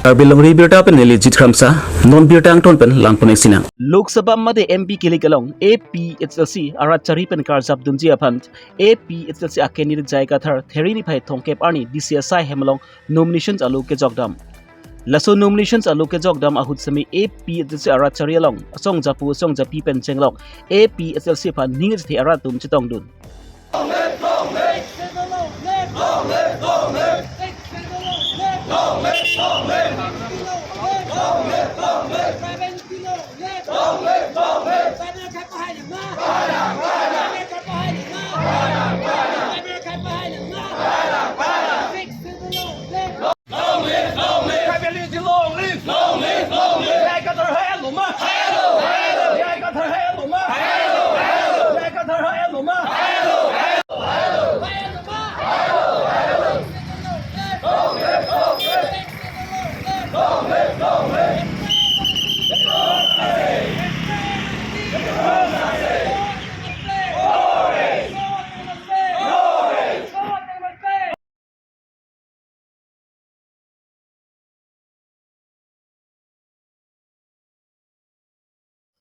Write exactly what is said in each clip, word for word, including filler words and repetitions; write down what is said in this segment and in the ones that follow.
Karbi Longri Abirta pen neli Jit Kramsa, non birta angton pen langpon-ik sinang. Lok Sabha mate M P kilik along A P H L C arat chari pen karjap dunji aphan A P H L C a-candidate J I Kathar Therini phai thomkep arni D C S I hem along nominations alo kejokdam. Laso nominations alo kejokdam ahut semi A P H L C arat chari along asong japu asong japi pen chenglok A P H L C aphan ning chethe arat atum chetongdun. Long live, long live! Long live, long live! J I Kathar hai aloma! Hai alo, hai alo! J I Kathar hai aloma! Hai alo, hai alo! J I Kathar hai aloma! Hai alo, hai alo!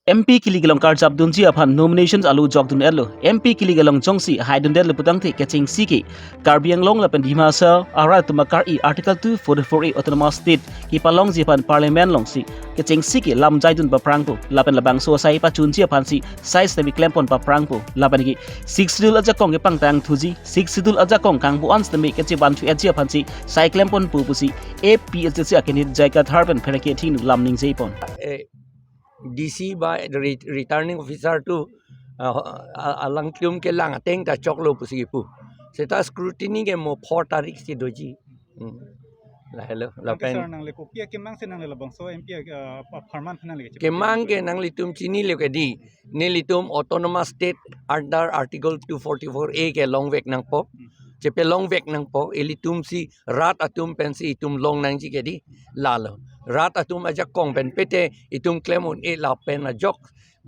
M P kilik along karjap dunji aphan nominations alo jokdun-etlo. M P kilik along jongsi haidun-etlo putangte kechengsi ke Karbi Anglong lapen Dima Hasao arat atum akar-i Article two forty-four A Autonomous State kepalongji aphan Parliament alongsi kechengsi ke lam jaidun paprangpo lapen labangso asai pachunji aphansi sai sitame klempon paprangpo lapen ke Sixth Schedule ajakong kepangtang thuji, Sixth Schedule ajakong kangbo-an sitame kechevan thu-etji aphansi sai klemponpo pusi A P H L C a-candidate J I Kathar pen pherangke athengno lam ningjeipon. Eh, D C ba re-, returning officer atum, ah, a-, alangtum kelang ateng ta choklo pusi kipu. Seta scrutiny ke mo four tarik si doji. Hmm. Lahelo, anke lapen sir, nangle kopi akemang si nangle labangso M P, ah, apharman nangle keche- kemang ke nanglitum chinilo ke di. Nelitum Autonomous State under Article two forty-four A ke longvek nangpo. Hmm. Chepalongvek nangpo, ilitum si rat atum pensi itum long nangji ke di. Lalo. Rat atum ajakong pen pete itum klem un-e lapen ajok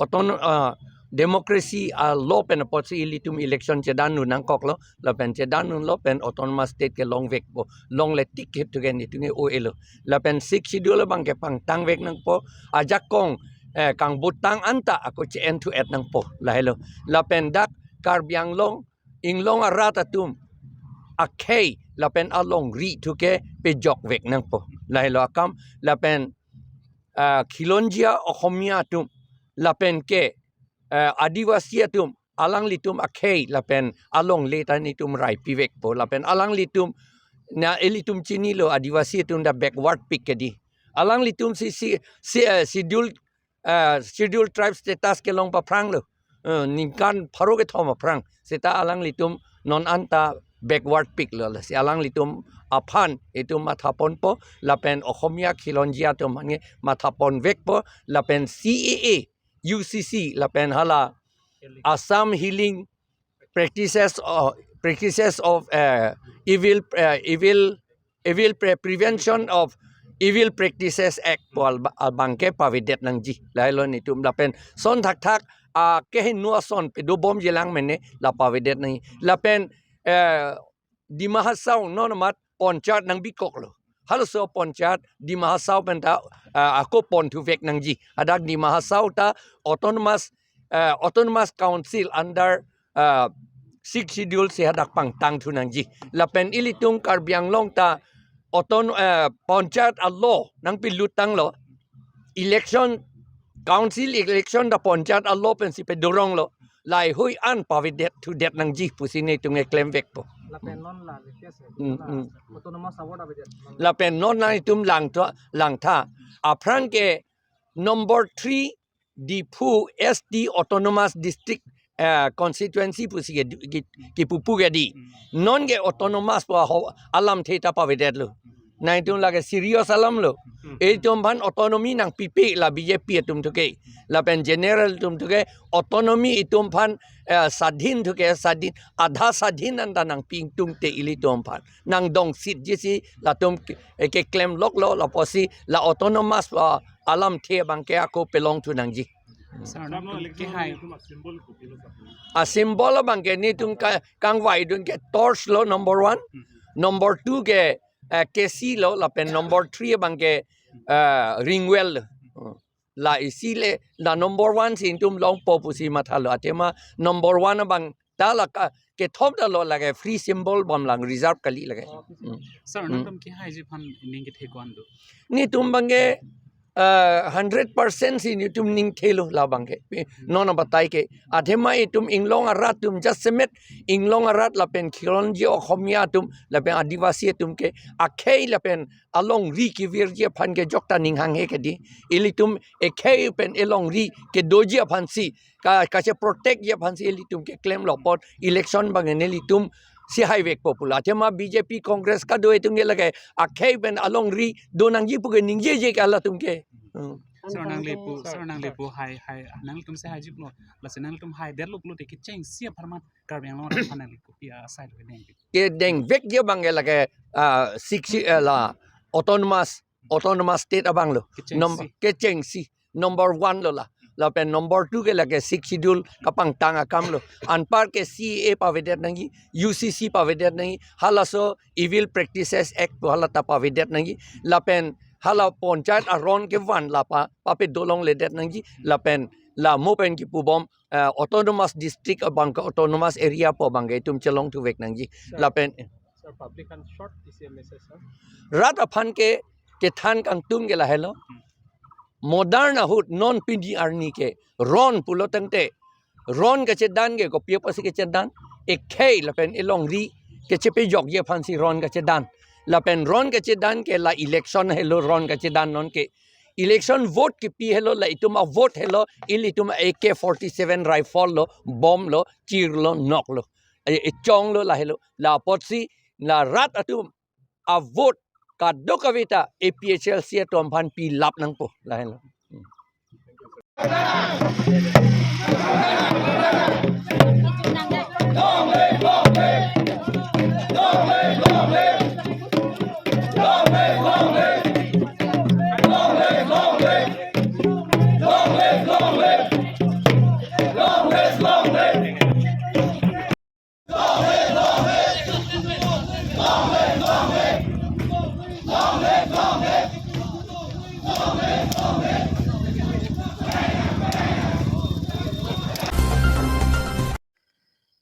autono-, ah, democracy a-law pen apotsi ilitum election chedandun nangkoklo, lapen chedandunlo pen Autonomous State ke longvekpo, longle tik ke tu ke nelitum ke o-elo. Lapen Sixth Schedule abang kepangtangvek nangpo, ajakong, eh, kangbutang anta ako che-en thu-et nangpo, lahelo. Lapen dak Karbi Anglong, inglong arat atum akhei lapen alongri thu ke pejokvek nangpo, lahelo akam, lapen ah, khilonjia Oxomiya atum, lapen ke, ah, Adivasi atum, alanglitum akhei, lapen alongle ta nelitum raipivekpo, lapen alanglitum, na ilitum chinilo Adivasi atum ta backward pik ke di. Alanglitum si, si, si, eh, schedule, ah, Schedule Tribe status kelong paphranglo. Eh, ningkan pharo kethom aphrang. Seta alanglitum non anta backward piklo, lasi alanglitum aphan itum mathaponpo, lapen Oxomiya khilonjia atum aphan ke mathaponvekpo, lapen C A A, U C C, lapen hala Assam Healing Practices of, Practices of, eh, Evil, eh, Evil, Evil Pre-, Prevention of Evil Practices Act pu al-, abang ke pavedet nangji. Lahelo nelitum lapen son thakthak, ah, kehingno ason pedobomji lang mene la pavedet nangji. Lapen, eh, Dima Hasao non amat ponchayat nangbikoklo. Halaso ponchayat Dima Hasao pen ta, ah, ako ponthuvek nangji. Hadak Dima Hasao ta autonomous, eh, Autonomous Council under, eh, Sixth Schedule si hadak pangtang thu nangji. Lapen ilitum Karbi Anglong ta auton-, eh, ponchayat a-law nangpilutanglo. Election, council election ta ponchayat a-law pensi pedoronglo. Laheihui an pavedet thudet nangji pusi nelitum keklemvekpo. Lapen non la, le, yes, sir. Hmm, la, hmm. Autonomous award avedet. Lapen non nelitum langtha, langtha. Aphrang ke number three Diphu S T Autonomous District, eh, Constituency pusi ke, ke, kepupu ke di. Hmm. Non ke autonomous pu ho alamthe ta pavedetlo. Hmm. Nangtum lake serious alamlo. Hmm. Itum aphan autonomy nangpipe la B J P atum thu ke. Lapen general atum thu ke autonomy itum aphan, eh, sadhin thu ke, sadhin, adha sadhin anta nangpi ingtungte ilitum aphan. Nangdongsit jisi latum ke, eh, keklemloklo, lapusi la autonomous, ah, alamthe abang ke ako pelong thu nangji. Sir, nang ke hai. A-symbol abang ke nelitum ka-, kangvaidun ke torch lo number one. Hmm. Number two ke, eh, K C lo, lapen number three abang ke, eh, Ringwell lo. Hmm. La isi le, la number one si itum longpo pusi mathalo. Athema number one abang ta la ka, kethopdetlo lake free symbol bom lang reserve kali lake. Oh, Hmm. Sir, Hmm. nangtum kehai ji aphan ning kethe ko-an do? Netum abang ke, eh, hundred percent si netum ning thelo labang ke. Non abatai ke. Athema itum inglong arat atum jasemet inglong arat lapen khilonji Okhomia atum lapen Adivasi atum ke akhei lapen alongri kevirji aphan ke jokta ning hanghe ke di. Ilitum ekhei pen elongri kedoji aphan si ka, kache protect ji aphan si ilitum keklemlo apot election abang nelitum si haivekpo pu la. Athema B J P Congress kado atum ke lake akhei pen alongri do nangji pu ke ningjeje ke halatum ke. Hmm. Sir, nangli pu, Sir, sir, nangli pu hai, hai, nangtum si hai jiplo, lasi nangtum haidetlo pulote kechengsi apharman Karbi Anglong arat aphan nangli kopi asai lo kedeng? Kedengvekji abang ke lake, ah, six, eh, la autonomous, autonomous state abang lo. Kechengsi. Nom-, kechengsi. Number one lo la. Lapen number two ke lake Sixth Schedule kapangtang akam lo. Anpar ke C A A pavedet nangji, U C C pavedet nangji, halaso Evil Practices Act pu halata pavedet nangji. Lapen hala panchayat aron kevan la pa, pape dolongledet nangji. Lapen la mo pen kipubom, eh, autonomous district abang ke autonomous area pu abang ke itum chelongthuvek nangji. Sir. Lapen Sir, public aphan short isi message, sir. Rat aphan ke kethan kangtung ke lahelo. Modern ahut non pini arni ke ron pulo tangte, ron kachedan ke kopi apotsi kachedan? Ekhei lapen elongri kachepejokji aphan si ron kachedan. Lapen ron kachedan ke la election helo ron kachedan non ke. Election vote kipi helo, la itum avote helo, ilitum A K forty-seven rifle lo, bomb lo, chir lo, nok lo. E, echong lo lahelo. La apotsi la rat atum avote kadokave ta A P H L C atum aphan pilap nangpo lahelo.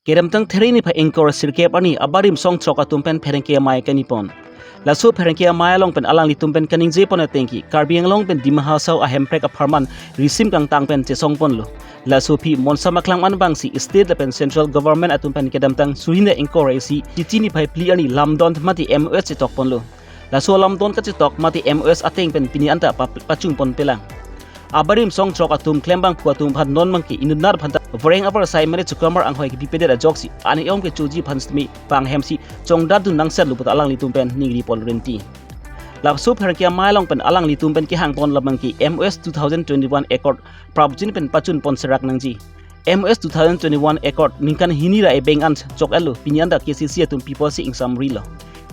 Kedamtang There niphai ingkoi ra sirkep arni abarim songthrok atum pen pherangke amei kaningje pon. Laso pherangke amei along pen alanglitum pen kaningjepon atengke, Karbi Anglong pen Dima Hasao ahemprek apharman risim kangtang pen chesongponlo. Laso aphi monsam aklang anbang si state lapen central government atum pen kedamtang suri ingkoi ra isi, Chiti niphai phli arni lamdon mate M O S chetokponlo. Laso lamdon kachetok mate M O S ateng pen pini anta pa-, pachunponpelang. Abarim songthrok atum klembangphu atum aphan non abangke inutnar aphanta voreng avarsai mane chokomar anghoi kipipedet ajoksi an-e-om kechoji aphan sitame panghemsi chongdatdun nangsetlo pu ta alanglitum pen ningripon rinti. Laso pherangke amei along pen alanglitum pen kehangpon labangke M O S two thousand twenty-one Accord prapjin pen pachunpon serak nangji. M O S two thousand twenty-one Accord ningkan hini ra ebeng an chok-etlo, pini anta K C C atum piponsi ingsamrilo.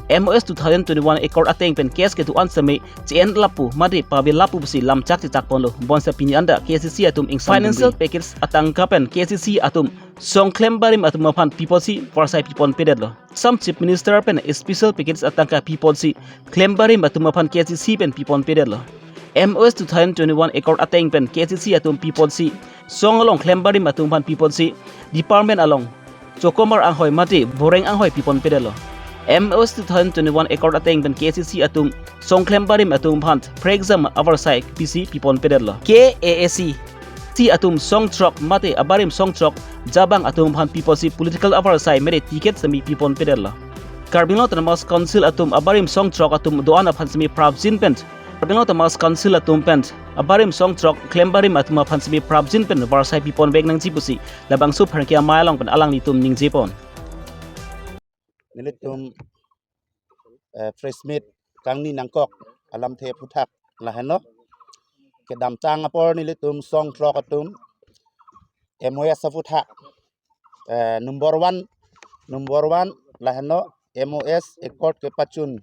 M O S two thousand twenty-one Accord ateng pen case kedo-an sitame che-en lapu mate pavel lapu pusi lamchak chechakponlo. Bonta pini anta K C C atum ingsamrilo. Financial package atangka pen K C C atum songklem barim atum aphan piponsi varsai piponpedetlo. Assam Chief Minister pen special package atangka piponsi klem barim atum aphan K C C pen piponpedetlo. M O S two thousand twenty-one Accord ateng pen K C C atum piponsi song along klem barim atum aphan piponsi department along chokomar anghoi mate voreng anghoi piponpedetlo. M O S two thousand twenty-one Accord ateng pen K C C atum songklem barim atum aphan prekjam avarsai pisi piponpedetlo. K A A C C atum songthrok mate abarim songthrok jabang atum aphan piponsi political avarsai mate ticket sitame piponpedetlo. Karbi Anglong Autonomous Council atum abarim songthrok atum do-an aphan sitame prapjin pen Karbi Anglong Autonomous Council atum pen abarim songthrok klem barim atum aphan sitame prapjin pen varsai piponvek nangji pusi labangso pherangke amei along pen alanglitum ningjepon. Nelitum, eh, press meet kangni nangkok alamthe aphuthak lahenlo. Kedamtang apor nelitum songthrok atum M O S aphuthak, eh, number one, number one lahenlo, M O S Accord kepachun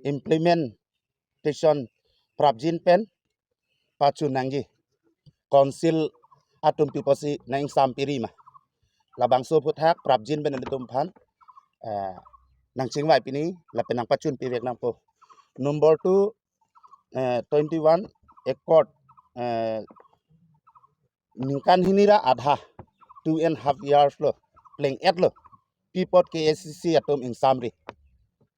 implementation prapjin pen pachun nangji. Council atum piponsi nang-ingsampiri ma. Labangso aphuthak prapjin pen nelitum aphan, eh, nangchingvai pini lapen nangpachun pivek nangpo. Number two, eh, twenty-one accord, eh, ningkan hini ra adha, two and half years lo, pleng-et lo. Pi apot K A C C atum ingsamri.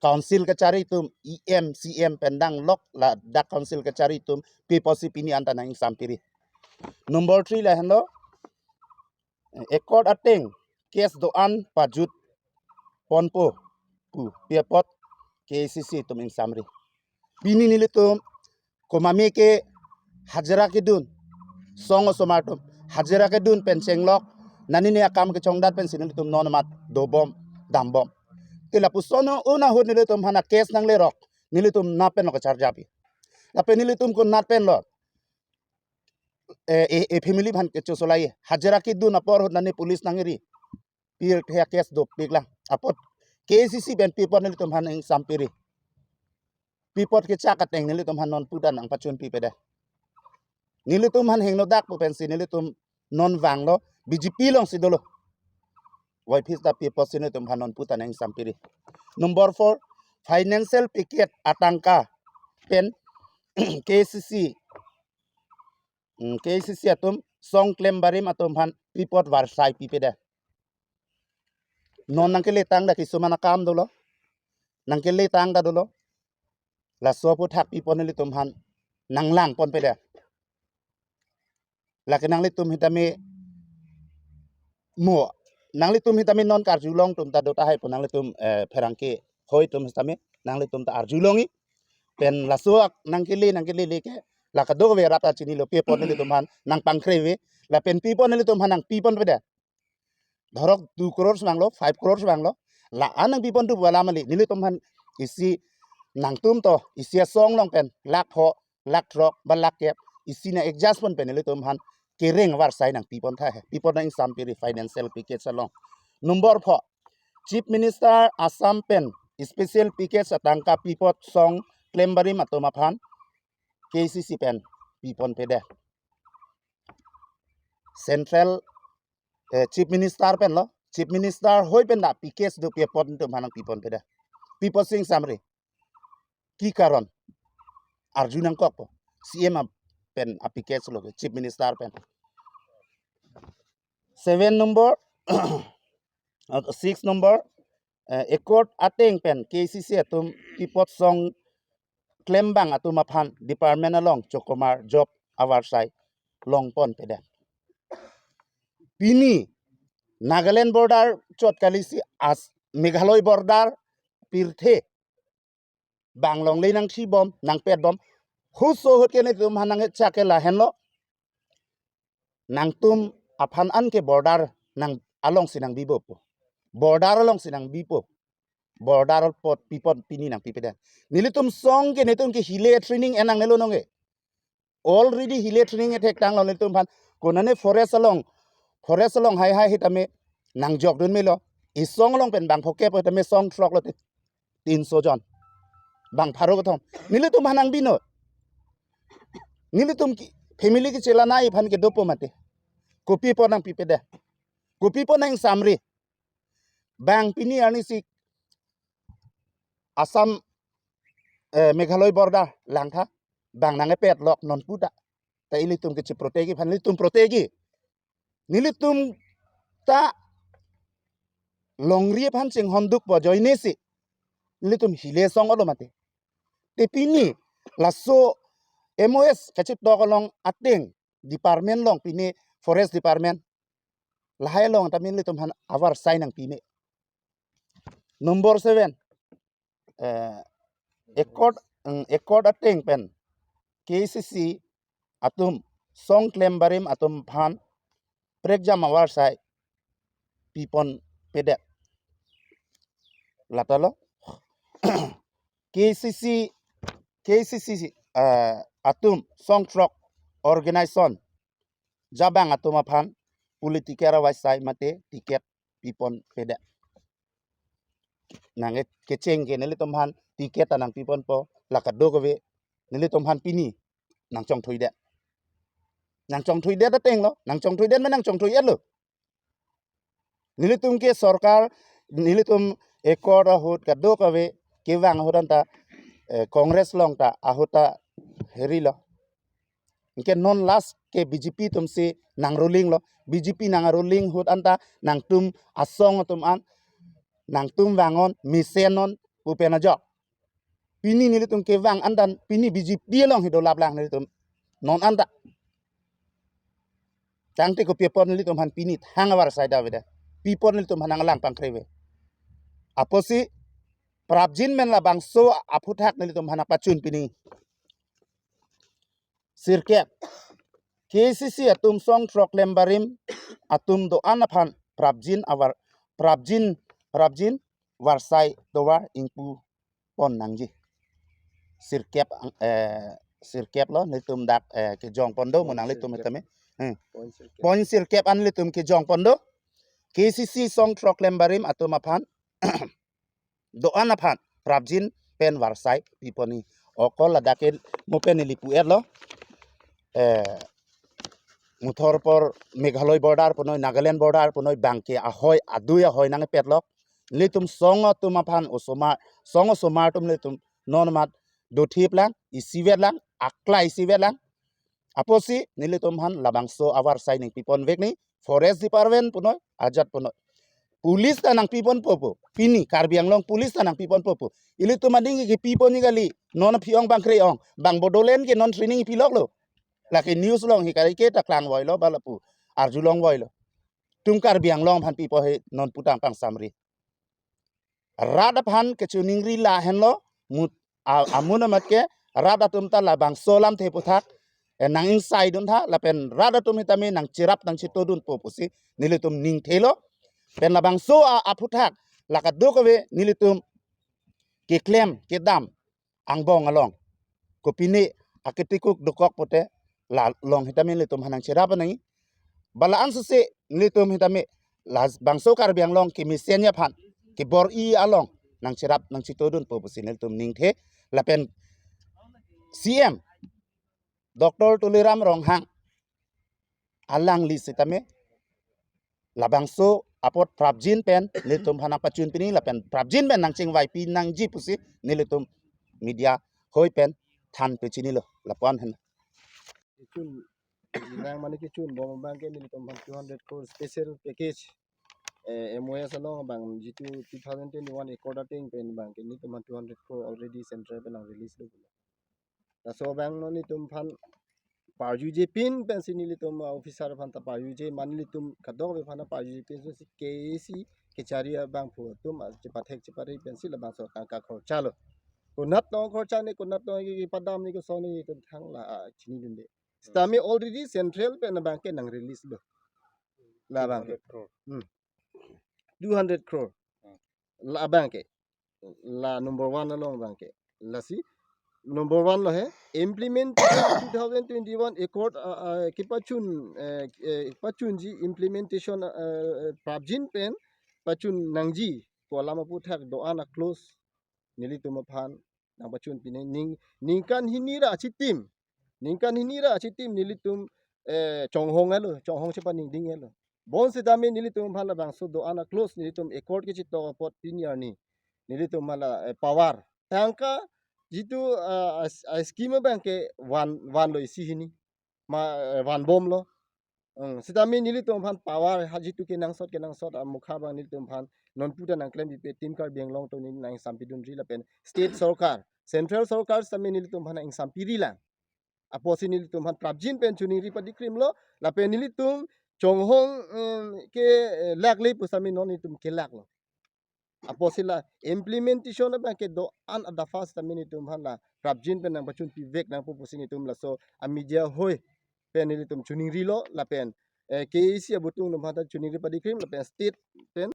Council kachari atum, E M, C M pen danglok ladak council kachari atum pi apotsi pini anta nang-ingsampiri. Number three lahenlo, accord ateng case do-an pajut ponpo pu pi apot K A C C atum ingsamri. Pini nelitum komatme ke hajira kedun, song osomar atum hajira kedun pen chenglok, nani ne akam kechongdat pensi nelitum non amat dobom, dambom. Te lapuson un ahut nelitum aphan a-case nanglerok, nelitum nat pen lo kacharjapi. Lapen nelitum ko nat pen lo, eh, eh, eh, family aphan kechosolai, hajira kedun apor ahut nani police nangiri, pirthe a-case dopiklang. Apot K A C C pen pi apot nelitum aphan ingsampiri. Pi apot kechak ateng nelitum aphan non puta nangpachun pipedet. Nelitum aphan hingno dak pu pensi nelitum non vanglo, B J P alongsi dolo. Wai phis ta pi apotsi nelitum aphan non puta nang-ingsampiri. Number four, financial package atangka pen K A C C, mm, K A C C atum song klem barim atum aphan pi apot varsai pipedet. Non nangkeletang dak kisuman akam dolo, nangkeletang dak dolo. Laso aphuthak pi apot nelitum aphan nanglangponpedet. Lake nanglitum sitame mo, nanglitum sitame non karjulong atum ta do tahai pu nanglitum, eh, pherangke hoi atum sitame nanglitum ta arjulongji. Pen laso ak nangkele, nangkelele ke la kadokave rat ta chinilo, pi apot nelitum aphan nangpangkre ave, lapen pi apot nelitum aphan nangpiponpedet. Dhorok two crores vanglo, five crores vanglo, la-an nangpipon tu pu alam kali. Nelitum aphan isi nangtum to, isi asong along pen lakh pho, lakh throk ba lakh kep, isi nang-adjust pon pen nelitum aphan kereng varsai nangpipon tha he. Pi apot nang-ingsampiri financial package along. Number four, Chief Minister Assam pen special package atangka pi apot song klem barim atum aphan K A C C pen piponpedet. Central, eh, Chief Minister pen lo, Chief Minister hoi pen dak package do pi apot nelitum aphan nangpiponpedet. Pi apotsi ingsamri. Ki karon? Arju nangkokpo. C M pen a-package lo, Chief Minister pen. Seven number, uh, six number, eh, accord ateng pen K A C C atum pi apot song klembang atum aphan department along chokomar job avarsai longponpedet. Pini Nagaland border chot kalisi as Meghalaya border pirthe bang longle nangthibom, nangpetbom. Huso ahut ke nelitum aphan nangchak ke lahenlo. Nangtum aphan anke border nang alongsi nangbipo. Border alongsi nangbipo. Border apot pi apot pini nangpipedet. Nelitum song ke nelitum ke hile training en nangnelo nonke. Already hile training ethektanglo nelitum aphan. Konane forest along, forest along haihai sitame nangjokdun melo. Isong along pen bang phokep sitame song throk lo te, tinso jon. Bang pharo kethom. Nelitum aphan nangbino. Nelitum ke family kechelanai aphan ke dopo mati. Kopi apot nangpipedet? Kopi apot nang-ingsamri? Bang pini arnisi Assam, eh, Meghalaya border langtha, bang nangpetlok non puta. Ta ilitum kechi-protectji aphan nelitum protectji. Nelitum ta longri aphan chinghondukpo ajoinesi. Nelitum hile song olo mati. Te pini laso M O S kachitok along ateng department along pini forest department lahai along tame nelitum aphan avarsai nangpime. Number seven, eh, accord, mm, accord ateng pen K A C C atum song klem barim atum aphan prekjam avarsai piponpedet. Lata lo K A C C, K A C C, eh, atum song throk organization jabang atum aphan political avarsai mate ticket piponpedet. Nang e kecheng ke nelitum aphan ticket ta nangpiponpo, la kadokave nelitum aphan pini nangchongthuidet. Nangchongthuidet ateng lo, nangchongthuidet ma nangchongthui-et lo. Nelitum ke sorkar, nelitum accord ahut kadokave kevang ahut anta, eh, Congress along ta ahut ta herilo. Anke non last ke B J P atumsi nang ruling lo. B J P nang ruling ahut anta nangtum asong atum an, nangtum vang-on, mesennon pu pen ajok. Pini nelitum kevang andan, pini B J P along hi dolap lang nelitum non anta. Tangte kopi apot nelitum aphan pini thang avarsai da avedet? Pi apot nelitum aphan nanglang pangkre ave? Apotsi prapjin pen labangso aphuthak nelitum aphan nangpachun pini. Sirkep, K C C atum song throk klem barim atum do-an aphan prapjin avar, prapjin, prapjin varsai tovar ingpu pon nangji. Sirkep ang, eh, sirkep lo nelitum dak, eh, kejong pon do, mo nanglitum sirkep. Tame. Hmm. Point sirkep. Point sirkep an nelitum kejong pon do. K C C song throk klem barim atum aphan do-an aphan prapjin pen varsai pi pon ni. Okol ladak ke mo pen neli pu-et lo. Eh, muthor apor Meghalaya border punoi, Nagaland border punoi, bangke ahoi, adui ahoi nangpet lo. Nelitum song atum aphan osomar, song osomar atum nelitum non mat dothip lang, isivet lang, akla isivet lang. Apotsi nelitum aphan labangso avarsai nangpi pon vek ni, Forest Department punoi, ajat punoi. Police ta nangpi ponpo pu. Pini Karbi Anglong Police ta nangpi ponpo pu. Ilitum ading ke pi pon ni kali. Non aphi-ong bang kre-ong. Bang Bodoland ke non training pi lok lo. Lake news along hi kari ke ta klang voi lo ba lapu. Arjulong voi lo. Tum Karbi Anglong aphan pi po he non putang pangsamri. Rat aphan kechiningri lahenlo, mut, a, amun amat ke rat atum ta labangso alamthe aphuthak, eh, nang-ingsaidun tha, lapen rat atum hitame nangcherap nangchitodunpo pusi nelitum ningthelo. Pen labangso a, aphuthak, la kadokave nelitum keklem, kedam, angbong along. Kopine aketikuk dokok pote la along hitame nelitum aphan nangcherap nangji. Bala ansose nelitum hitame labangso Karbi Anglong kemesen aphan, kebor-i along nangcherap nangchitodunpo pusi nelitum ningthe. Lapen C M Doctor Tuliram Ronghang alangli sitame labangso apot prapjin pen nelitum aphan nangpachun pini, lapen prapjin pen nangchingvai pi nangji pusi nelitum media hoi pen than pe chinilo, lapu-an hen. Kechun, nang mane kechun bom abang ke nelitum aphan two hundred crore special package, eh, M O S along abang jitu two thousand twenty-one accord ateng pen abang ke nelitum aphan two hundred crore already central pen nang release lo. Laso abang non nelitum aphan parjuje pin pensi nelitum, uh, officer aphan ta parjuje, mane nelitum kadokave aphan parjuje pin si K A C kechari abangphu atum, uh, chepathek chepari pensi labangso kangka khorcha lo. Konat tong khorcha ni, konat tong ki, ki padam ni, kosong ni, nelitum thang la, uh, chinidunde. Sitame already central pen abang ke nang release lo. Labang ke. Two hundred crore. Hmm. Two hundred crore. Hmm. Labang ke. La number one along abang ke. Lasi number one lo he, implementation two thousand twenty-one accord, uh, uh, kepachun, uh, uh, pachunji implementation, uh, uh, prapjin pen pachun nangji pu alam aphuthak do-an a-clause nelitum aphan nangpachun pini, ning, ningkan hini ra chitim. Ningkan hini ra chitim nelitum, eh, chonghong alo, chonghong chepaningding alo. Bonsitame nelitum aphan labangso do-an a-clause nelitum accord kechitok apot pini arni nelitum aphan la, eh, power. Tangka jitu, ah, as, ah, scheme abang ke van, vanlo isi hini. Ma, eh, vanbomlo. Hmm, sitame nelitum aphan power ha jitu kenangsot kenangsot amokha abang nelitum aphan nonpu ta nangklem pipe, Team Karbi Anglong atum neli nang-ingsampidunri lapen state sorkar, central sorkar sitame nelitum aphan nang-ingsampiri lang. Apotsi nelitum aphan prapjin pen choningri padikrimlo, lapen nelitum chonghong, em, ke, eh, lakle pusitame non nelitum kelaklo. Apotsi la implementation abang ke do-an adafas sitame nelitum aphan la prapjin pen nangpachun pivek nangpo pusi nelitum laso a-media hoi pen nelitum choningrilo lapen, eh, K A C abutung atum aphan ta choningri padikrim lapen state pen.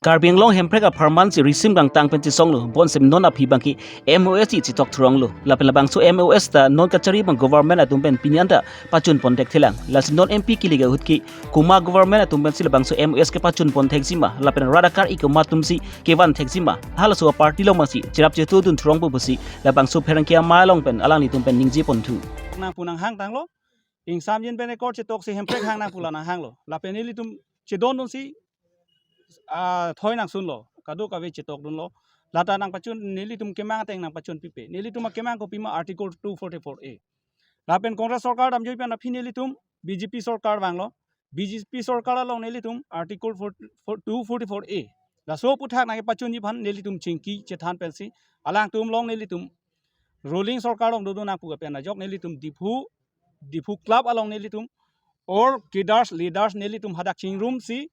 Karbi Anglong Hemprek apharman si risim kangtang pen chesonglo, bonsitame non aphi abang ke M O S si chitok thuronglo. Lapen labangso M O S ta non kachari abang government atum pen pini anta pachun pon thekthelang. Lasi non M P kilik ahut ke komat government atum pensi labangso M O S kepachun pon thekji ma, lapen rat akar-i komat atumsi kevan thekji ma, halaso a-party along abangsi cherap chetodun thurongpo pusi labangso pherangke amei along pen alanglitum pen ningje ponthu. Nangpu nanghang tanglo, ingsamjin pen accord chetoksi Hemprek hang nangpu la nanghanglo. Lapen ilitum chedondunsi, ah, thoi nangsunlo. kadokave chetok dunlo. Lata nangpachun, nelitum kemang ateng nangpachun pipe. Nelitum akemang kopima Article two forty-four A. Lapen Congress sorkar damjoi pen aphi nelitum B J P sorkar vanglo. B J P sorkar along nelitum Article four, four, two forty-four A, laso aputhak nangkepachunji aphan nelitum chingki chethan pensi, alangtum along nelitum ruling sorkar along dodun nangpu pen ajok nelitum Diphu, Diphu Club along nelitum all cadres, leaders nelitum hadak chingrumsi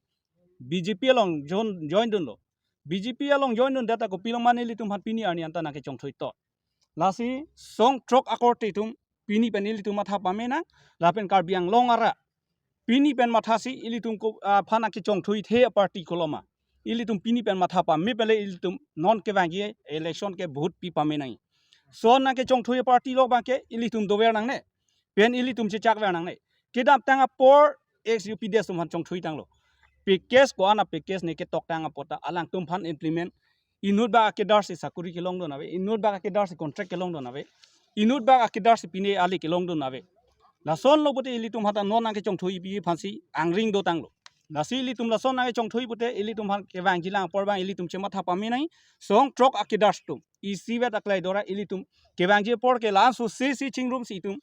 B J P along join, join dunlo. B J P along join dundet ako pilong ma nelitum aphan pini arni anta nangkechongthui to. Lasi song throk akorte itum pini pen ilitum matha pame nang, lapen Karbi Anglong arat pini pen mathasi ilitum ko, ah, aphan nangkechongthuithe a-party koloma. Ilitum pini pen matha pame pele ilitum non kevangji election ke vote pi pame nang. Lason nangkechongthui a-party lok abangke ilitum dover nangne. Pen ilitum chechakver nangne. Kedamtang apor ex U P D S atum aphan chongthui tanglo. Package ko-an a-package ne ketoktang apot ta alangtum aphan implement. Inut bak a-cadre si sakuri kelongdun ave, inut bak a-cadre si contract kelongdun ave, inut bak a-cadre si pine ali kelongdun ave. Lasonlo pute ilitum hadak non nangkechongthui pi aphansi angring dotanglo. Lasi ilitum lason nangkechongthui pute ilitum aphan kevangji lang apor abang ilitum chematha pame nang, song throk a-cadre atum. Isivet aklai dora ilitum kevangji apor ke laso sesi chingrumsi itum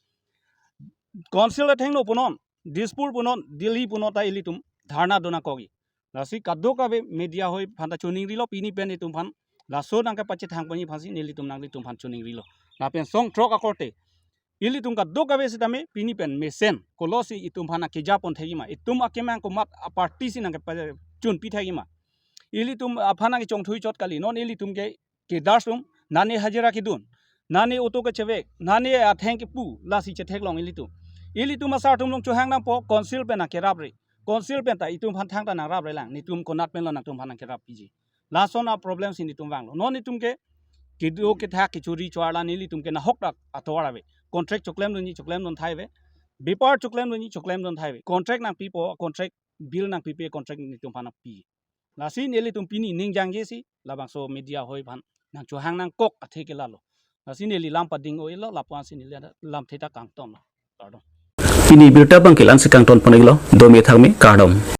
Council athengno punon, Dispur punon, Delhi punon ta ilitum dharna dun nangkokji. Lasi kadokave media hoi aphanta choningrilo pini pen itum aphan laso nangkepachethang ponji aphansi nelitum nanglitum aphan choningrilo. Lapen song throk akorte ilitum kadokave sitame pini pen mesen kolosi itum aphan nangkejapon thekjima, itum akemang komat a-party si nangkepachunpi thekjima. Ilitum aphan nangkechongthui chot kali, non ilitum ke cadres atum, nane hajira kedun, nane auto kechevek, nane atheng kepu, lasi chetheklong ilitum. Ilitum asar atum along chohang nangpo, Council pen nangkerapre. Council pen ta itum aphan thangta nangrapre lang, netum konat penlo nangtum aphan nangkerap piji. Lason a-problem si netum vanglo. Non netum ke kedo kethak kechuri chuar la nelitum ke nahok dak atovar ave. Contract choklemdunji choklemdun thai ave. Bepar choklemdunji choklemdun thai ave. Contract nangpipo, contract bill nangpipe, contract netum aphan nangpi. Lasi nelitum pini ning jangjesi labangso media hoi aphan nangchohang nangkok athe ke lalo. Lasi neli lam pading-o-elo, lapu-ansi neli lamthe ta kangtonlo. Kardom. Pini birta abangke la-ansi kangton pon-iklo, dome thakme, kardom.